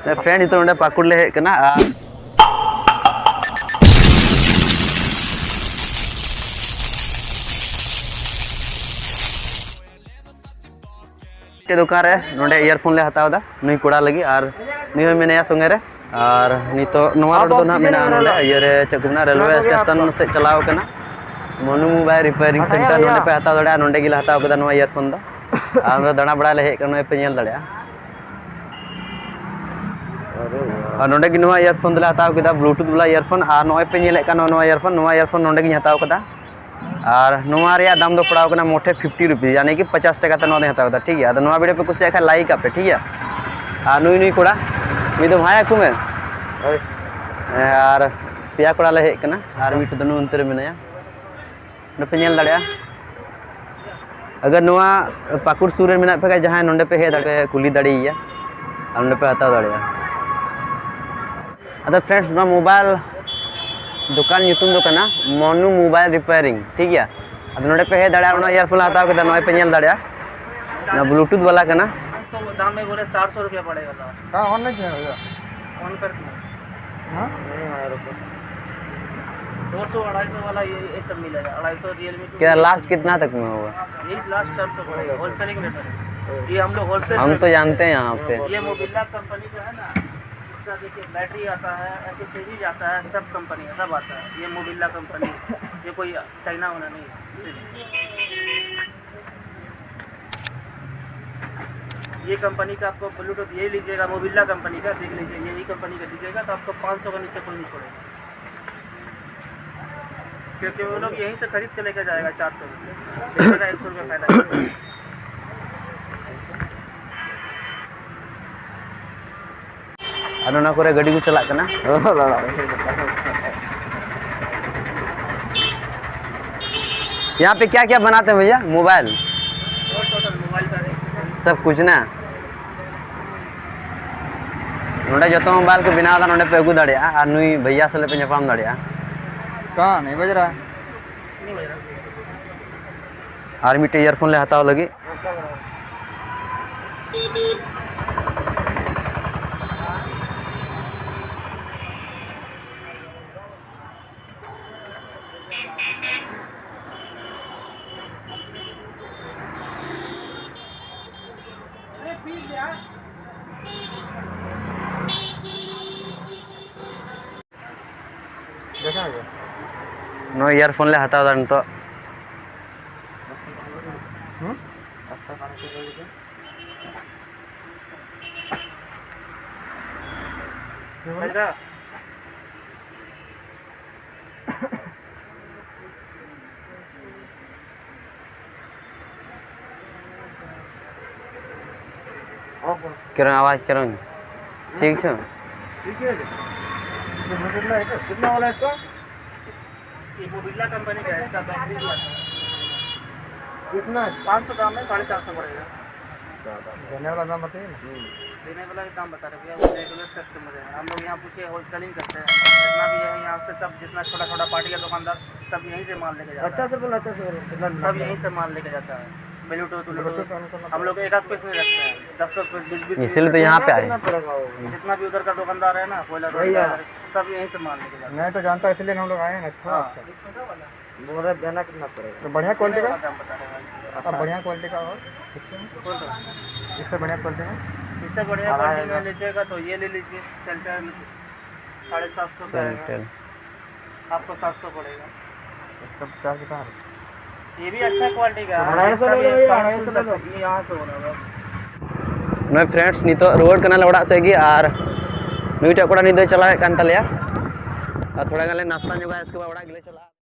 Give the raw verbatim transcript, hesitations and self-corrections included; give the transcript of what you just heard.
Friend, ᱱᱤᱛᱚᱜ ᱱᱚᱰᱮ ᱯᱟᱹᱠᱩᱲ ᱞᱮ ᱦᱮᱡ ᱠᱟᱱᱟ ᱟᱨ ᱢᱤᱫᱴᱮᱡ ᱫᱚᱠᱟᱱ ᱨᱮ ᱱᱚᱰᱮ ᱤᱭᱟᱨᱯᱷᱳᱱ ᱞᱮ ᱦᱟᱛᱟᱣ ᱮᱫᱟ ᱱᱩᱭ ᱠᱚᱲᱟ ᱞᱟᱹᱜᱤᱫ, ᱟᱨ ᱱᱩᱭ ᱦᱚᱸ ᱢᱮᱱᱟᱭᱟ ᱥᱚᱸᱜᱮ ᱨᱮ᱾ ᱟᱨ ᱱᱤᱛᱚᱜ ᱱᱚᱣᱟ ᱨᱳᱰ ᱫᱚ ᱱᱟᱦᱟᱜ ᱢᱮᱱᱟᱜᱼᱟ ᱱᱚᱰᱮ ᱤᱭᱟᱹ ᱨᱮ, ᱪᱮᱫ ᱠᱚ ᱢᱮᱱᱟ, ᱨᱮᱞᱣᱮ ᱥᱴᱮᱥᱚᱱ ᱥᱮᱫ ᱪᱟᱞᱟᱣ ᱠᱟᱱᱟ᱾ ᱢᱚᱱᱩ ᱢᱳᱵᱟᱭᱤᱞ ᱨᱤᱯᱮᱭᱟᱨᱤᱝ ᱥᱮᱱᱴᱟᱨ, ᱱᱚᱰᱮ ᱯᱮ ᱦᱟᱛᱟᱣ ᱫᱟᱲᱮᱭᱟᱜᱼᱟ᱾ ᱱᱚᱰᱮ ᱜᱮᱞᱮ ᱦᱟᱛᱟᱣ ᱠᱮᱫᱟ ᱱᱚᱣᱟ ᱤᱭᱟᱨᱯᱷᱳᱱ ᱫᱚ᱾ ᱟᱨ ᱱᱚᱰᱮ ᱫᱟᱬᱟ ᱵᱟᱲᱟᱭ ᱞᱮ ᱦᱮᱡ ᱠᱟᱱᱟ, ᱱᱚᱜᱼᱚᱭ ᱯᱮ ᱧᱮᱞ ᱫᱟᱲᱮᱭᱟᱜᱼᱟ᱾ ᱟᱨ ᱱᱚᱰᱮ ᱜᱮ ᱱᱚᱣᱟ ᱤᱭᱟᱨᱯᱷᱳᱱ ᱫᱚᱞᱮ ᱦᱟᱛᱟᱣ ᱠᱮᱫᱟ, ᱵᱞᱩᱴᱩᱛᱷ ᱵᱟᱞᱟ ᱤᱭᱟᱨᱯᱷᱳᱱ᱾ ᱟᱨ ᱱᱚᱜᱼᱚᱭ ᱯᱮ ᱧᱮᱞᱮᱫ ᱠᱟᱱ ᱱᱚᱣᱟ ᱤᱭᱟᱨᱯᱷᱳᱱ, ᱱᱚᱣᱟ ᱤᱭᱟᱨᱯᱷᱳᱱ ᱱᱚᱰᱮ ᱜᱤᱧ ᱦᱟᱛᱟᱣ ᱠᱟᱫᱟ᱾ ᱟᱨ ᱱᱚᱣᱟ ᱨᱮᱭᱟᱜ ᱫᱟᱢ ᱫᱚ ᱯᱟᱲᱟᱣ ᱠᱟᱱᱟ ᱢᱚᱴᱷᱮ ᱯᱷᱤᱯᱴᱤ ᱨᱩᱯᱤᱥ, ᱭᱟᱱᱤ ᱠᱤ ᱯᱚᱪᱟᱥ ᱴᱟᱠᱟ ᱛᱮ ᱱᱚᱣᱟ ᱫᱚᱧ ᱦᱟᱛᱟᱣ ᱠᱟᱫᱟ, ᱴᱷᱤᱠ ᱜᱮᱭᱟ᱾ ᱟᱫᱚ ᱱᱚᱣᱟ ᱵᱷᱤᱰᱤᱭᱳ ᱯᱮ ᱠᱩᱥᱤᱭᱟᱜ ᱠᱷᱟᱱ ᱞᱟᱭᱤᱠ ᱟᱯᱮ, ᱴᱷᱤᱠ ᱜᱮᱭᱟ᱾ ᱟᱨ ᱱᱩᱭ, ᱱᱩᱭ ᱠᱚᱲᱟ, ᱱᱩᱭ ᱫᱚ ᱵᱷᱟᱭᱟ ᱠᱚ ᱢᱮ᱾ ᱦᱳᱭ᱾ ᱦᱮᱸ, ᱟᱨ ᱯᱮᱭᱟ ᱠᱚᱲᱟ ᱞᱮ ᱦᱮᱡ ᱠᱟᱱᱟ, ᱟᱨ ᱢᱤᱫᱴᱮᱡ ᱫᱚ ᱱᱩᱭ ᱚᱱᱛᱮ ᱨᱮ ᱢᱮᱱᱟᱭᱟ᱾ ᱱᱚᱰᱮ ᱯᱮ ᱧᱮᱞ ᱫᱟᱲᱮᱭᱟᱜᱼᱟ᱾ ᱟᱜᱟᱨ ᱱᱚᱣᱟ ᱯᱟᱹᱠᱩᱲ ᱥᱩᱨ ᱨᱮ ᱢᱮᱱᱟᱜ ᱯᱮ ᱠᱷᱟᱱ, ᱡᱟᱦᱟᱸᱭ ᱱᱚᱰᱮ ᱯᱮ ᱦᱮᱡ ᱫᱟᱲᱮᱭᱟᱜᱼᱟ, ᱠᱩᱞᱤ ᱫᱟᱲᱮᱭᱟᱭᱟ ᱟᱨ ᱱᱚᱰᱮ ᱯᱮ ᱦᱟᱛᱟᱣ ᱫᱟᱲᱮᱭᱟᱜᱼᱟ᱾ ᱟᱫᱚ ᱯᱷᱨᱮᱱᱰᱥ, ᱱᱚᱣᱟ ᱢᱳᱵᱟᱭᱤᱞ ᱫᱚᱠᱟᱱ ᱧᱩᱛᱩᱢ ᱫᱚ ᱠᱟᱱᱟ ᱢᱚᱱᱩ ᱢᱳᱵᱟᱭᱤᱞ ᱨᱤᱯᱮᱭᱟᱨᱤᱝ, ᱴᱷᱤᱠ ᱜᱮᱭᱟ᱾ ᱟᱫᱚ ᱱᱚᱰᱮ ᱯᱮ ᱦᱮᱡ ᱫᱟᱲᱮᱭᱟᱜᱼᱟ, ᱱᱚᱣᱟ ᱤᱭᱟᱨᱯᱷᱳᱱ ᱦᱟᱛᱟᱣ ᱠᱮᱫᱟ, ᱱᱚᱜᱼᱚᱭ ᱯᱮ ᱧᱮᱞ ᱫᱟᱲᱮᱭᱟᱜᱼᱟ, ᱱᱚᱣᱟ ᱵᱞᱩᱴᱩᱛᱷ ᱵᱟᱞᱟ ᱠᱟᱱᱟ᱾ तो दाम में बोले चार सौ रुपया पड़ेगा लास्ट। हाँ, ऑनलाइन किया भैया। ऑन कर दिया। हाँ? नहीं आया रुको। दो सौ, अढ़ाई सौ वाला ये, ये सब मिलेगा, अढ़ाई सौ रियलमी टू। क्या लास्ट कितना तक में होगा? यही लास्ट चार सौ पड़ेगा, होलसेलिंग रेट है। ये हम लोग होलसेल हम तो जानते हैं यहाँ पे। ये मोबिल्ला कंपनी जो है ना, इसका देखिए बैटरी आता है, एसेसरीज आता है, सब कंपनी है, सब आता है। ये मोबिल्ला कंपनी, ये कोई चाइना वाला नहीं है। ये कंपनी का आपको ब्लूटूथ, ये लीजिएगा, मोबिल्ला कंपनी का, देख लीजिए, यही कंपनी का लीजिएगा तो आपको पाँच सौ का नीचे कोई नहीं छोड़ेगा। क्योंकि वो लोग यहीं से खरीद के लेके जाएगा चार सौ रुपये, बेचेगा एक सौ रुपये फायदा। ᱟᱨ ᱚᱱᱟ ᱠᱚᱨᱮ ᱜᱟᱹᱰᱤ ᱠᱚ ᱪᱟᱞᱟᱜ ᱠᱟᱱᱟ᱾ ᱚ, ᱞᱟᱲᱟ᱾ यहाँ पे क्या क्या बनाते हैं भैया? मोबाइल? सब कुछ ना? ᱱᱚᱰᱮ ᱡᱚᱛᱚ ᱢᱳᱵᱟᱭᱤᱞ ᱠᱚ ᱵᱮᱱᱟᱣ ᱮᱫᱟ, ᱱᱚᱰᱮ ᱯᱮ ᱟᱹᱜᱩ ᱫᱟᱲᱮᱭᱟᱜᱼᱟ ᱟᱨ ᱱᱩᱭ ᱵᱷᱟᱭᱭᱟ ᱥᱟᱞᱟᱜ ᱯᱮ ᱧᱟᱯᱟᱢ ᱫᱟᱲᱮᱭᱟᱜᱼᱟ᱾ ᱠᱟᱱ, ᱮ ᱵᱟᱡᱽ ᱨᱟ᱾ ᱟᱨ ᱢᱤᱫᱴᱮᱡ ᱤᱭᱟᱨᱯᱷᱳᱱ ᱞᱮ ᱦᱟᱛᱟᱣ ᱞᱟᱹᱜᱤᱫ᱾ ᱱᱚᱣᱟ ᱤᱭᱟᱨᱯᱷᱳᱱ ᱞᱮ ᱦᱟᱛᱟᱣ ᱮᱫᱟ ᱱᱤᱛᱚᱜ᱾ ᱦᱩᱸ? किरण, आवाज किरण, ठीक छो? ठीक है। कितना वाला है इसका? ये मोबिला कंपनी का है, इसका बैटरी भी आता है। कितना है? पाँच सौ ग्राम है, साढ़े चार सौ पड़ेगा। देने वाला दाम बताइए ना। देने वाला ही दाम बता रहे भैया, वो रेगुलर कस्टमर है। हम लोग यहाँ पूछे, होलसेलिंग करते हैं, जितना भी है यहाँ से सब, जितना छोटा छोटा पार्टी का दुकानदार, सब यहीं से माल लेके जाता है। अच्छा से बोलो, अच्छा से बोलो, कितना सब यहीं से माल लेके जाता है। ब्लूटूथ, ब्लूटूथ ब्लूटूथ हम लोग एक आध पीस नहीं रखते हैं, दस दस पीस, बीस बीस पीस इसीलिए तो यहाँ पे आए। कितना पड़ेगा वो? जितना भी उधर का दुकानदार है ना, कोयला भैया। रोड का, सब यहीं से माल लेके जाता है। मैं तो जानता, इसलिए हम लोग आए हैं ना, अच्छा, हाँ। अच्छा। बोरा देना कितना पड़ेगा? तो बढ़िया क्वालिटी का? दाम बता रहे हैं। अब बढ़िया क्वालिटी का और इससे? कौन सा? इससे बढ़िया क्वालिटी का? इससे बढ़िया अढ़ाई क्वालिटी में हजार। लीजिएगा तो ये ले लीजिए, सेंटर में साढ़े सात सौ का है। सेंटर। आपको सात सौ पड़ेगा। इसका चार्ज कहाँ है? ये भी अच्छा क्वालिटी का है। अढ़ाई सौ इसका ले भी लो भैया, पाँच सौ अढ़ाई सौ ले लो। तक, ये यहाँ से हो रहा है। ᱱᱚᱜᱼᱚᱭ ᱯᱷᱨᱮᱱᱰᱥ, ᱱᱤᱛᱚᱜ ᱨᱩᱣᱟᱹᱲ ᱠᱟᱱᱟᱞᱮ ᱚᱲᱟᱜ ᱥᱮᱫ ᱜᱮ, ᱟᱨ ᱱᱩᱭᱴᱟᱜ ᱠᱚᱲᱟ ᱱᱤᱛ ᱫᱚᱭ ᱪᱟᱞᱟᱣᱮᱫ ᱠᱟᱱ ᱛᱟᱞᱮᱭᱟ᱾ ᱟᱨ ᱛᱷᱚᱲᱟ ᱜᱟᱱ ᱞᱮ ᱱᱟᱥᱛᱟ ᱧᱚᱜᱟ, ᱤᱥᱠᱮ ᱵᱟᱫ ᱚᱲᱟᱜ ᱜᱮᱞᱮ ᱪᱟᱞᱟᱜᱼᱟ᱾